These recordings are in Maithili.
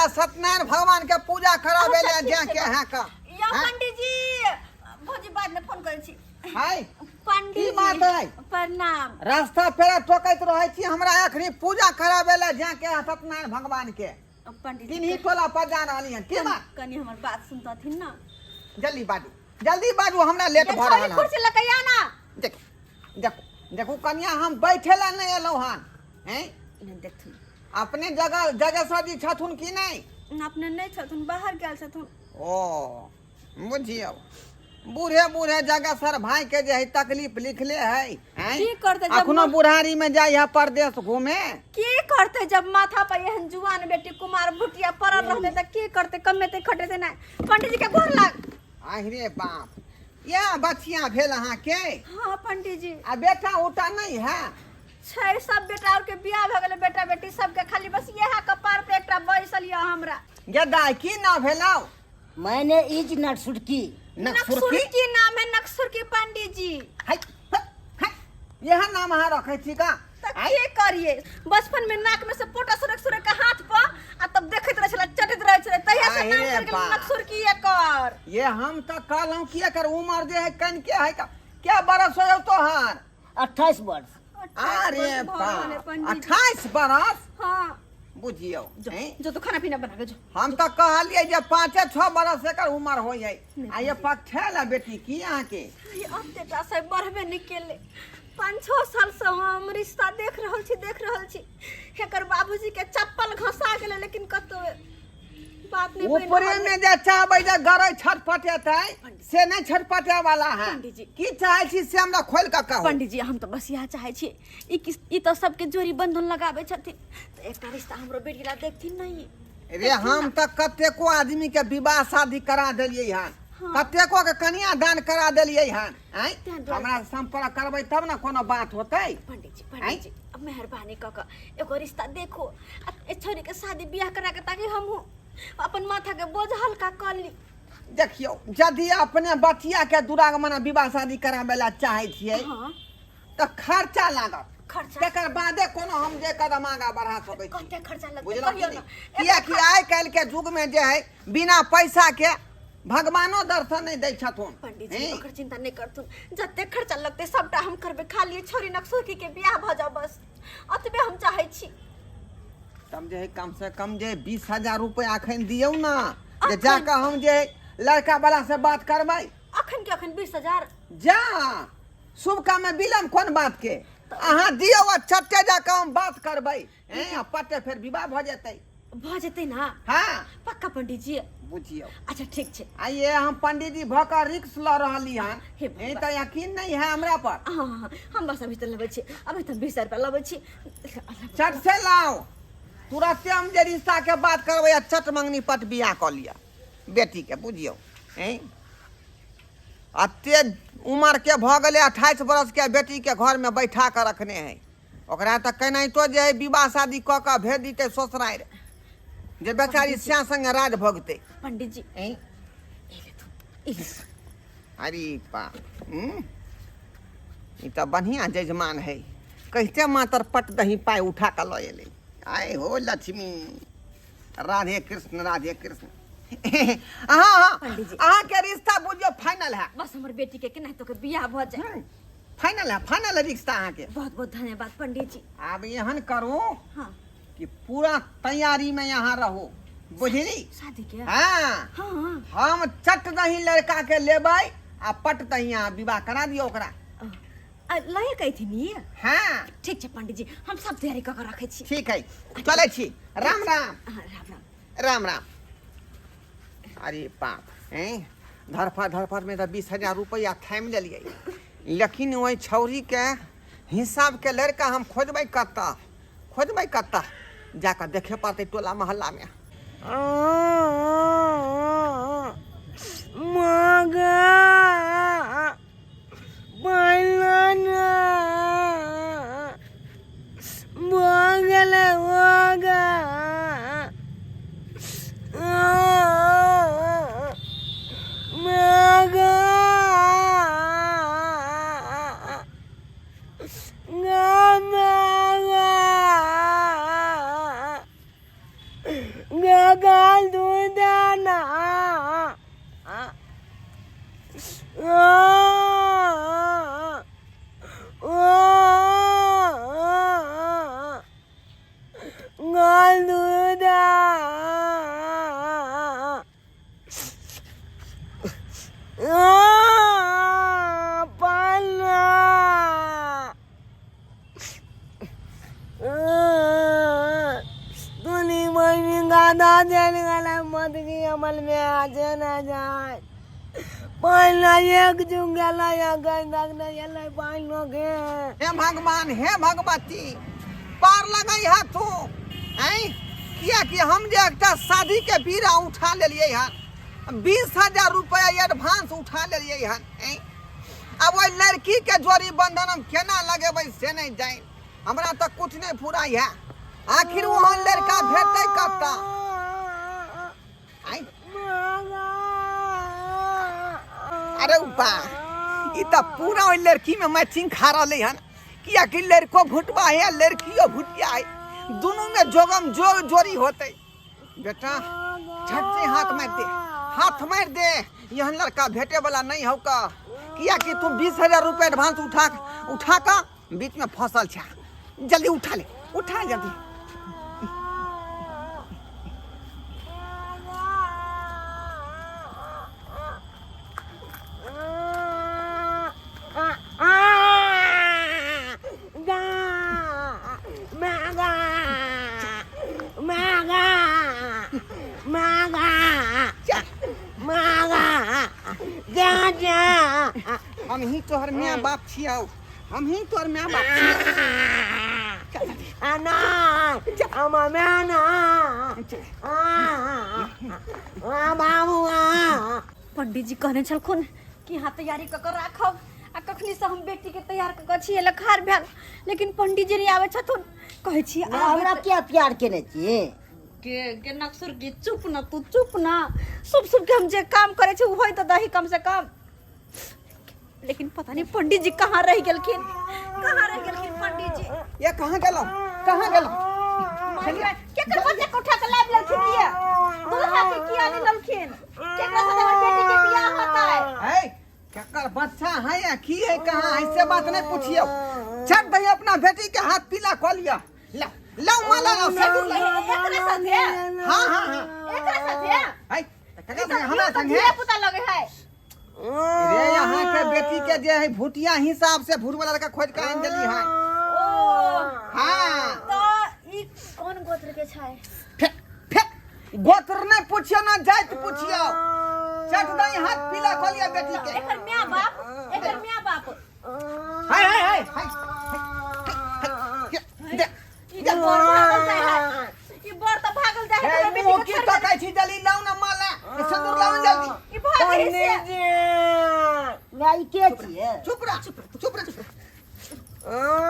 हमरा सत्यनारायण भगवान के पूजा कराबे ले अच्छा, ठीक जाके छै। अहाँ का यौ आँय? पंडित जी, भौजी बाद में फोन करै छी। हाय, पंडित की जी बात है? प्रणाम। रास्ता पेड़ा टोकैत रहै छी, हमरा अखनी पूजा कराबे ले जाके है सत्यनारायण भगवान के। पंडित जी, तिन्ही टोला पर जा रहली हन, की बात? कनी हमर बात सुनतथिन ना। जल्दी बाजू, जल्दी बाजू, हमरा लेट ये भऽ छोरी रहल हन। कुर्सी लऽ के आ ना। देखू देखू देखू कनिया, हम बैठे ला नहीं एलहुँ हन, हैं? नहि देखथुन। अपने जगह जगह जी छथुन कि नहीं? अपने नहि छथुन, बाहर गेल छथुन। ओ बुझियौ, बूढ़े बूढ़े जगह सर भाई के जे है तकलीफ लिखले है, हैं? की करतै जब अखनो बुढ़ारी में जाइ है परदेश घूमे। की करतै जब माथा पर एहन जुआन बेटी कुमार भुटिया पड़ल रहतै तऽ की करतै? कमेतै खटेतै नहि। पंडित जी के गोर लाग। आहिरे बाप, यह बचिया भेल अहाँके? हाँ पंडित जी। आ बेटा उटा नहीं है? छै, सब बेटा और के बियाह भऽ गेलै, बेटा बेटी सबके, खाली बस इएह कपार पे एकटा बैसल यऽ हमरा। गेदाय की नाम भेलौ? मैंने is नटसुटकी। नक्सुरकी? नक्सुरकी नाम है, नक्सुरकी पंडित जी। है, है, है, यह नाम अहाँ रखै छी का? तऽ की करिए, बचपन में नाक में से पोटा सुरक सुरक के हाथ पर आ तब देखैत रहै छलै, चटैत रहै छलै, तहिया से नाम अरे पड़ि गेलै बाप। नक्सुरकी एकर। ये हम तऽ कहलहुँ कि एकर उमर जे है कनिके है का, क्या बरस हो तोहार? 28 वर्ष। अरे 28 वर्ष भऽ रहल है बाप, पंडित जी। 28 बरस? हाँ। बुझियौ, जो, हैं? जो तो खाना पीना बना के जो। हम तऽ कहलियै जे 5-6 बरस एकर उमर होइ है, आ ये पकठेल है बेटी की अहाँके? ये एतेटा से बढ़बे नहि केलै। 5-6 साल से हम रिश्ता देख रहल छी, देख रहल छी, एकर बाबूजी के चप्पल घसा गेलै, लेकिन कतौ बात नहि बनि ऊपरे रहल है। में जे चाहबै जे गरै छटपटेतै से नहि छटपटे वाला है। पंडित जी। की चाहै छी से हमरा खोलि कऽ कहू। पंडित जी, हम तऽ बस इएह चाहै छी, ई किस ई तऽ सबके जोड़ी बंधन लगाबै छथिन, तऽ एकटा रिश्ता हमरो बेटी ला देखथिन नहि? रे, हम तऽ कतेको आदमी के विवाह शादी करा देलियै हन, कतेको के कन्यादान करा देलियै हन, आँय? तें दुआरे- हमरा से संपर्क करबै तब ने कोनो बात होतै। पंडित जी, पंडित जी, अब मेहरबानी कऽ कऽ एगो रिश्ता देखो आ ए छोरी के शादी बियाह करा के, ताकि हमहूँ अपन माथा के बोझ हल्का कर ली। देखियौ, यदि अपने बचिया के दुरागमन विवाह शादी कराबै ला चाहै छियै तऽ खर्चा लागत। खर्चा? तकर बादे कोनो हम जे कदम आगाँ बढ़ा सकै छी। कते खर्चा लगतै? बुझलहुँ कि कहियौ नहि? ने। किएकि आइ काल्हि के युग में जे है बिना पैसा के भगवानो दर्शन नहि दै छथुन। पंडित जी, हैं? ओकर चिंता नहि करथुन, जते खर्चा लगतै सबटा हम करबै, खाली छोरी नक्सुरकी के बियाह भऽ जाओ, बस अतबे हम चाहै छी। तब जे है कम से कम जे 20,000 रुपया अखन दियौ ने, जे जाकऽ हम जे है लड़का वाला से बात करबै। अखन के अखन 20,000? जा, शुभ काम में विलम्ब कोन बात के? अहाँ दियौ आ चट्टे जाकऽ हम बात करबै, हैं, आ पट्टे फेर विवाह भऽ जेतै। भऽ जेतै ना? हाँ। पक्का पंडित जी? बुझियौ। अच्छा ठीक छै। आइए हम पंडित जी भऽ कऽ रिक्स लऽ रहली हन। हे भगवान। ई तऽ यकीन नहीं है हमरा पर। हाँ हाँ हाँ, हम बस अभी तऽ लबै छी, अभी तऽ 20,000 रुपया लबै छी। चट से लाओ, तुरते हम जे रिश्ता के बात करबै आ चट मंगनी पट बियाह कऽ लिअ बेटी के। बुझियौ, हैं, अते उमर के भऽ गेलै, 28 बरस के बेटी के घर में बैठा कऽ रखने है। ओकरा तऽ केनाहितो जे है विवाह शादी कऽ कऽ भेज दितै ससुरारि, जे बेचारी श्या संगे राज भोगतै। पंडित जी, हैं? ई लेथु। अरे बाप, हम्म? ई तऽ बढ़िआँ जजमान है, कहिते मातर पट दही पाइ उठा कऽ लऽ एलै। आय हो लक्ष्मी, राधे कृष्ण राधे कृष्ण। अहाँ पंडित जी। अहाँके रिश्ता बुझियौ फाइनल है। बस हमर बेटी के केनाहितो के बियाह भऽ जाए। फाइनल है, फाइनल है रिश्ता अहाँके। बहुत बहुत धन्यवाद पंडित जी। आब एहन करू कि पूरा तैयारी में यहाँ रहू, बुझली? शादी के? हाँ। हाँ। हम चट दही लड़का के लेबै आ पट दही अहाँ विवाह करा दियौ ओकरा। लए कहथिन ई? हाँ। ठीक छै पंडित जी, हम सब तैयारी कऽ के रखै छी। ठीक है, चलै छी, राम राम। हाँ, राम राम। राम राम। अरे बाप, हैं, धरफड़ धरफड़ में तऽ 20,000 रुपया थामि लेलियै, लेकिन ओहि छौरीके हिसाबके लड़का हम खोजबै कतऽ, खोजबै कतऽ? जाकऽ देखे पड़तै टोला मोहल्लामे। भऽ गेलै, भऽ गेल। गाल दूदाना। गाल दूदा। पाना तुनी मम्मी गादा चल गला मत की अमल में आज ना जाए। पाना एक जुग गेला या गई तक न गेलै पानो के। हे भगवान, हे भगवती, पार लगई है तू। ऐं किया कि हम जे एकटा शादी के बीड़ा उठा लेलियै हन, 20,000 रुपया एडवांस उठा लेलियै हन। ऐं आब ओहि लड़की के जोड़ी बंधन हम केना लगेबै से नहीं जानि, हमरा तऽ कुछ नहीं फुराइ है। आखिर ओहन लड़का भेटतै कतऽ? ऐं अरे बा, ई तऽ पूरा ओहि लड़की में मैचिंग खा रहलै हन, कियाकि लड़को भुटबा है लड़कियो भुटिया है, दुनू में जोगम जोग जोड़ी होतै। बेटा झट से हाथ मारि दे, हाथ मारि दे, एहन लड़का भेटे वाला नहीं हौ का, कियाकि तू 20,000 रुपया एडवांस उठा उठा कऽ बीच में फसल छा। जल्दी उठा ले, उठा जल्दी। हम ही तोहर माय बाप छियौ, हम ही तोहर माय बाप छियौ। पंडित जी कहने छलखुन कि अहाँ तैयारी कऽ कऽ राखब, आ कखनी से हम बेटी के तैयार कऽ कऽ छियै लखार भेल, लेकिन पंडित जी नहि आबै छथुन। कहै छी हमरा क्या प्यार केने छियै के के नक्सुर की, चुप न तू, चुप न। सुब सुब के हम जे काम करे छी होय तऽ दही कम से कम, लेकिन पता नहीं पंडित जी कहाँ रह गेलखिन, कहाँ रह गेलखिन पंडित जी। ये कहाँ गेलौ, कहाँ गेलौ? केकर बच्चा के उठा के लाबि लेलखिन ये दूल्हा के किया नहीं लेलखिन? केकरा साथे हमर बेटी के बियाह होतै? है केकर बच्चा है या की है कहाँ, ऐसे बात नहीं पूछियो। छट दही अपना बेटी के हाथ पीला कऽ लिअ। ला लाओ माला लाओ, सिंदूर लाओ। एकरा साथे? हाँ हाँ हाँ, एकरा साथे? है केकरा संगे? हमरा संगे। धिया पुता लगे है रे, यहाँ के बेटी के जे है भुटिया हिसाब से भूत वाला लड़का खोज के आनि देली है। ओ हाँ, तो ई कोन गोत्र के छै? फेक फेक, गोत्र नहीं पूछियो ना जात पूछियो। चट दही हाथ पीला कऽ लिअ बेटी के। एकर माय बाप, एकर माय बाप। हाय हाय हाय हाय, दे। ई तऽ बड़ भागल जाइ है, ई बड़ तऽ भागल जाइ है। हे मुँह की तकै छी? जल्दी लाउ ना माला, सिंदूर लाउ जल्दी। ई भागल से गाय के छियै? चुप रह, चुप रह।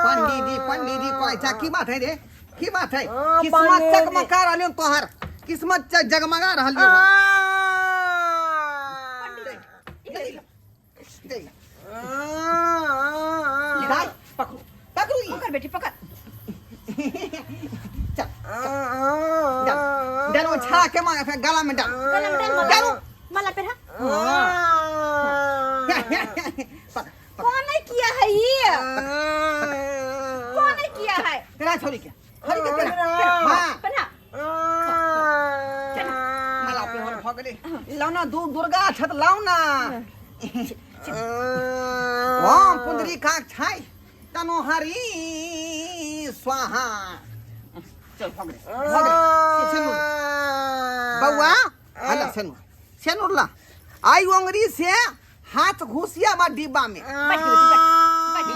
पंडित जी पंडित जी कहै छै, की बात है रे, की बात है? किस्मत चकमका रहलियौ तोहर, किस्मत जगमगा रहलियौ। पकड़ू पकड़ू, पकड़ बेटी पकड़। चल डाल डाल, वो छड़ा के मार फिर गला में डाल, गला में डाल, डालो माला पेरा। पकड़। कौन ने किया है ये? कौन ने किया है? तेरा छोरी के, छोरी के तेरा। हाँ पहना। माला पे भऽ गेलै। लाउ ना दू दुर्गा छत लाउ ना। ओम पुंडरी काक छाई तनो हरि स्वाहा। चल भऽ गेलै, भऽ गेलै। सेनुर बौआ, हला सेनुर, सेनुर ला। आई ओंगरी से हाथ घुसिया बा डिब्बा में। बैठ बेटी, बैठ बैठ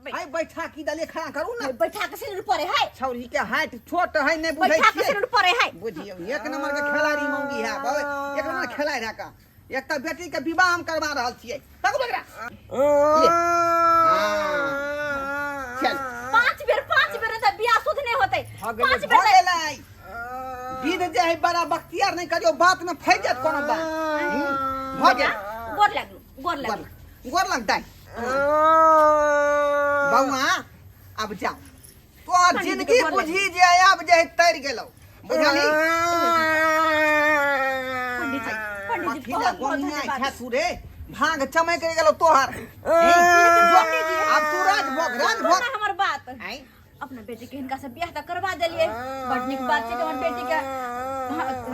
बैठ। आई बैठा की दले, खड़ा करू ना। बैठा के सिर परे है। छौरी के हाइट छोट है, नहीं बुझै बैठा के छियै। सिर परे है। बुझियौ, एक नंबर के खिलाड़ी मौगी है बाबे, एक नंबर के खिलाड़ी है का। एक तऽ बेटी के विवाह हम करवा रहल छियै, तकू एकरा ले। हाँ, चल। 5 बेर, 5 बेर तऽ बियाह शुद्ध नहि होतै। भऽ गेलै, 5 भऽ बेर गेलै। विध जे है बड़ा बख्तियार नहीं करियो, बात में फैल जात कोनो बात। भऽ गेल। गोर लागू, गोर लागू। गोर लगतै बौआ, अब जाओ। तोहर पंडित जी जिंदगी के गोर बुझी जे आब जे है तर गेलौ। बुझलही पंडित जी, पंडित जी, कथी लए बहुत बहुत गोनिया धन्यवाद। छै तू रे भाग चमक गेलो तोहर आब तू राजभोग राजभोग सुनना हमर बात आँय अपना बेटी के हिनका से बियाह तऽ करवा देलियै बड नीक बात छै कि हमर बेटी के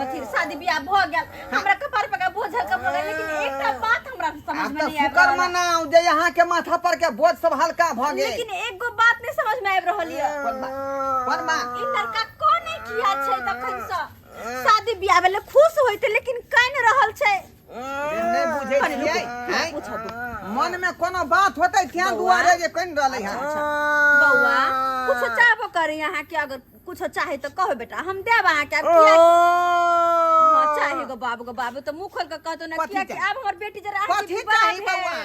अथी शादी बियाह भऽ गेल हमरा कपार पर के बोझ हल्का भऽ गेल लेकिन एकटा बात हमरा समझ आब में तऽ नहीं आबि शुक्र रहल है। मनाउ जे यहाँ के माथा पर के बोझ सब हल्का भऽ गेल लेकिन एगो बात नहीं समझ में आबि रहल यऽ कोन बात कोन बात ई लड़का कोन किया छै तखन से शादी बियाह भेलै खुश होइते लेकिन कानि रहल छै नहि बुझै कनि छियै रुकू, आँय? पूछऽ दू। मन में कोनो बात होतै तें दुआरे जे कनि रहलै हन बौआ कुछो चाहबो करी अहाँके अगर कुछो चाही तऽ कहो बेटा हम देब अहाँके आब किया हाँ, चाही गो बाबू गो बाबू तऽ मुँह खोल के कहतो ना कथी किया कि चाही? आब हमर बेटी जरा अहाँके कथी विवाह चाही भेल। बौआ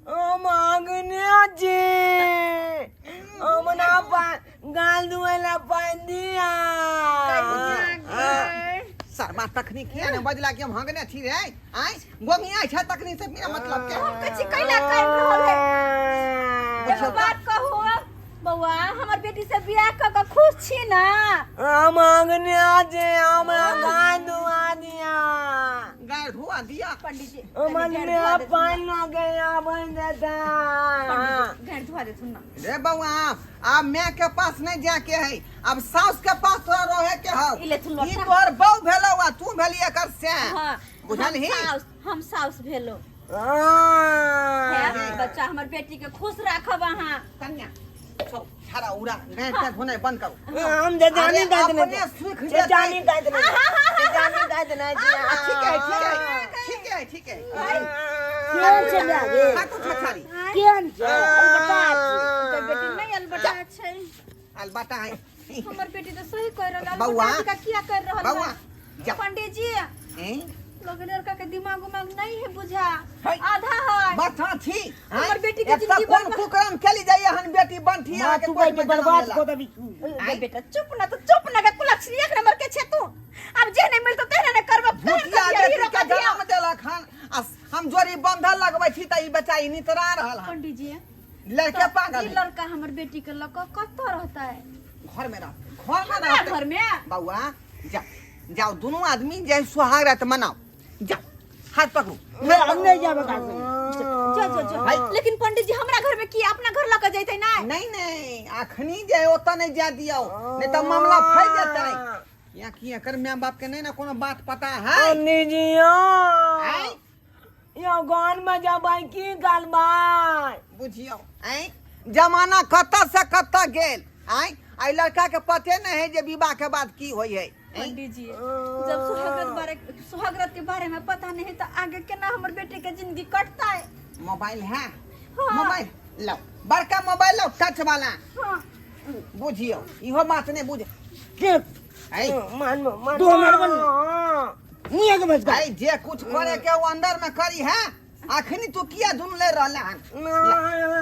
ओ मांगने जी हमरा गाल धुएला पानि दिया कन्या गे। सरबा तखनी किया ने बजला कि हम हंगने छी रे आँय गोंगिया छै तखनी से बिना मतलब के हम कहै छी कैला काटि रहल है एगो बात कहू बौआ हमर बेटी से बियाह कऽ कऽ खुश छी ना हम मांगने जे हमरा गाल धुआ दिया गाय धुआ दिया पंडित जी ओ मांगने पानि न गया बन देता पंडित जी गाड़ धुआ देथुन ना रे बौआ आब माय के पास नहीं जाके है अब सास के पास तोरा रहे के हौ ई लेथुन लोटा। ई तोहर बहू भेलौ आ तू भेली एकर से हाँ बुझलही? हम साउस भेलो हाँ। है बच्चा हमर बेटी के खुश राखब अहाँ कन्या छौ छाड़ा उड़ा गाय के धोनाइ बंद करू हम जे जानी अरे गाय देने अपने सुख जे जेतै। जानी गाय देने जे जानी गाय देने ठीक है ठीक है ठीक है ठीक है केहन छै माय रे हाँ तू छछारी केहन छै अलबटा छै। ओकर बेटी नहीं अलबटा छै अलबटा है हमर बेटी तो सही कह रहल है, बौआ। अलबटा का किया कर रहल बौआ है जा पंडित जी हैं? लोग लड़का के दिमाग उमाग नहीं है बुझा है। आधा है बच्चा छी हैं? हमर बेटी के एक तऽ जिंदगी कोन बर्बाद- कुकरम केली जाइए हन बेटी बंठी माँ अहाँके तू कोइ बैठ में जन्म बर्बाद लेलक। कऽ देबी ए बेटा चुप ना तो चुप ना के कुलक्षणी एक नंबर के छे तू अब जे नहीं मिलतो तेने ने करबो भुतिया बेटी के जन्म देलक हन आ हम जोड़ी बंधल लगबै छी तऽ ई बच्चा ई नितरा रहल हन पंडित जी लड़के पागल ई है। लड़का हमर बेटी के लक कत रहता है घर में रह घर में हमरा रहते घर में बौआ जा जाओ दोनों आदमी जे सुहाग रात मनाओ जा हाथ पकड़ू नहीं, हम नहीं जाब एकरा संगे। जो जो जो भाई। लेकिन पंडित जी हमरा घर में की अपना घर लक जैते ना नहीं नहीं अखनी जे ओतऽ नहीं जा दियौ नहीं तऽ मामला फैल जेतै किया कि एकर माय बाप के नहीं ना कोनो बात पता है पंडित जी यो आँय यो गान में जबै की करबै बुझियौ आँय जमाना कतऽ से कतऽ गेल आँय एहि लड़का के पते नहीं है जे विवाह के बाद की होइ है आँय? पंडित जी जब सुहागरत बारे सुहागरत के बारे में पता नहीं तो आगे केना हमर बेटे के जिंदगी कटता है मोबाइल है हाँ। मोबाइल लो बड़का मोबाइल लो टच वाला हाँ बुझियौ इहो बात नहीं बुझ के आँय मान मान तू हमर बन। मुँहे के बच भाई जे कुछ करे के वो अंदर में करी है अखनी तू किया दुन ले रहले हन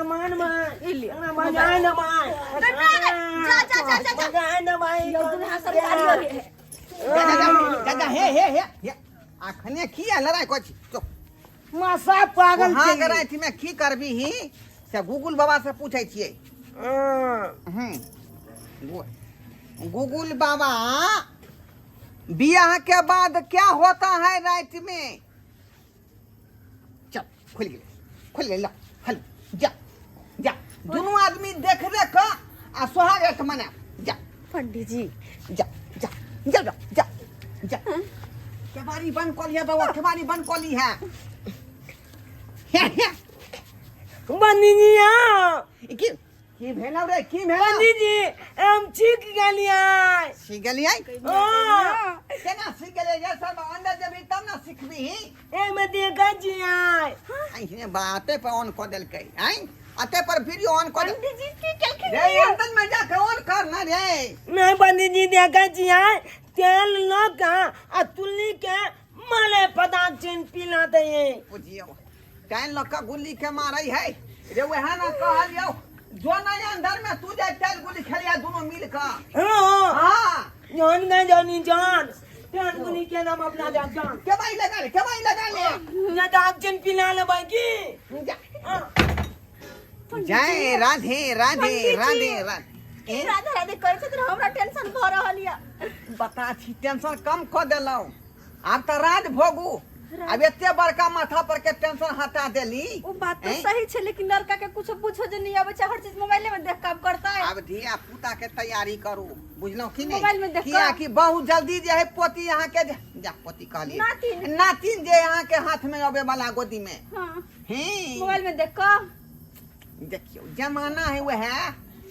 मान मान ई लिअ। बजाय न भाई जा जा जा जा जा बजाय न भाई यौ दुल्हा सरकारी है जा जा जा जा जा हे हे हे हे अखने किया लड़ाई करै छी चुप माँ साहब पागल वहाँ छै के राति में की करबी ही से गूगल बाबा से पूछै छियै हम्म गूगल बाबा बियाह के बाद क्या होता है रात में चल खुल गेलै खुल गेलै ला हल जा जा दुनू आदमी देख देख कऽ आ सोहाग रात मना जा पंडित जी जा जा जा जा जा जा केबाड़ी बंद कऽ लिहे बौआ केबाड़ी बंद कऽ लिहे हे हे बनिया ई की की भेलौ रे की भेलौ पंडित जी हम छीक गेलियै सीख गेलियै हाँ केना सीख गेलियै ये सब अंदर जेबही तब ना सीखबही एहिमे देखै छियै अहिने बाते पर ऑन कऽ देलकै आँय अते पर वीडियो ऑन कऽ दे पंडित जी की केलखिन रे अंदर में जा के ऑन कर ना रे नहि पंडित जी देखै छियै तेल लऽ कऽ आ तुलनी के माले पदार्थ चिन पिला दैयै बुझियौ टाइल लऽ कऽ गुल्ली के मारै है रे वएह ना कहलियौ जो नहीं अंदर में तू जाय टाइल गुल्ली खेलिया दोनों मिल कऽ हाँ हाँ जान गए जानी जान जान गुनी के नाम अपना जान जान केबाई लगा ले केबाई लगा ले ना दाग चिन पिला ले बाकी जा जय राधे राधे राधे राधे ए? राधे राधे करै छथिन, हमरा टेंशन भऽ रहल यऽ। बता छी, टेंशन कम कऽ देलहुँ। आब तऽ राज भोगू, आब एते बड़का माथा पर के टेंशन हटा देली। ओ बात तो हैं? सही छै, लेकिन लड़का के कुछ पूछो जे नहीं आबै छै, हर चीज मोबाइले में देख काम करता है। आब धिया पुता के तैयारी करू, बुझलहुँ कि नहीं? मोबाइल में देख किया कऽ। कि बहुत जल्दी जे है पोती अहाँ के जा पोती कहलिए, नातिन। नातिन जे अहाँ के हाथ में अबे वाला गोदी में। हाँ। ही मोबाइल में देख कऽ। देखियौ, जमाना है वह,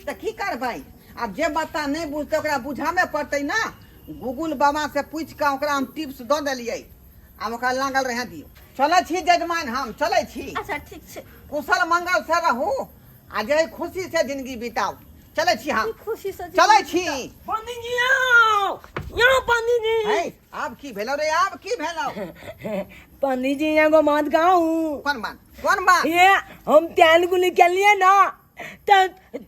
तऽ की करबै आब? जे बच्चा नहि बुझतै ओकरा बुझाबे पड़तै ने। गूगल बाबा से पूछि कऽ ओकरा हम टिप्स दऽ देलियै, आब ओकरा लागल रहै दियौ। चलै छी जजमान, हम चलै छी। अच्छा, ठीक छै। कुशल मंगल से रहू आ जे खुशी से जिंदगी बिताउ। चलै छी हम। खुशी से। चलै छी। पंडित जी आओ यहाँ, पंडित जी। है, आब की भेलौ रे? आब की भेलौ? पंडित जी, एगो बात गाऊं। कोन बात, कोन बात? ये हम तेल गुली के लिए ना त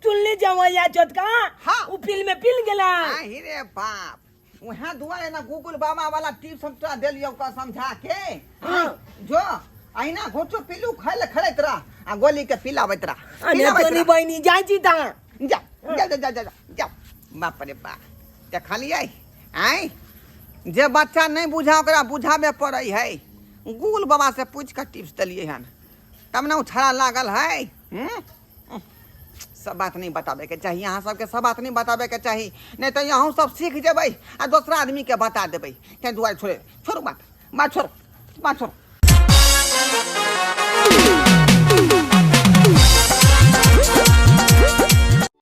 चुल्ली जवैया छोटका। हाँ। उ पिल में पिल गेला। आहि रे बाप, वहाँ दुआरे ना गूगल बाबा वाला टिप्स हम तोरा देलियौ का समझा के। हाँ। जो अहिना घोचो पिल्लू खाय ले खेलैत रह आ गोली के पिलाबैत रह। अने पिलाबैत तोनी रह। बहिनी जाइ छी ता। जा जा जा जा जा जा। बाप रे बाप, देखलियै आँय, जे बच्चा नहि बुझा ओकरा बुझाबे पड़ै है। गूगल बाबा से पूछि कऽ टिप्स देलियै हन तब ने ओ छड़ा लागल है। हूँ? सब बात नहीं बताबे के चाही अहाँ सबके, सब बात नहीं बताबे के चाही, नहीं तऽ अहूँ सब सीख जेबै आ दोसरा आदमी के बता देबै। ताहि दुआरे छोड़े छोड़ू बात, बात छोड़ू, बात छोड़ू।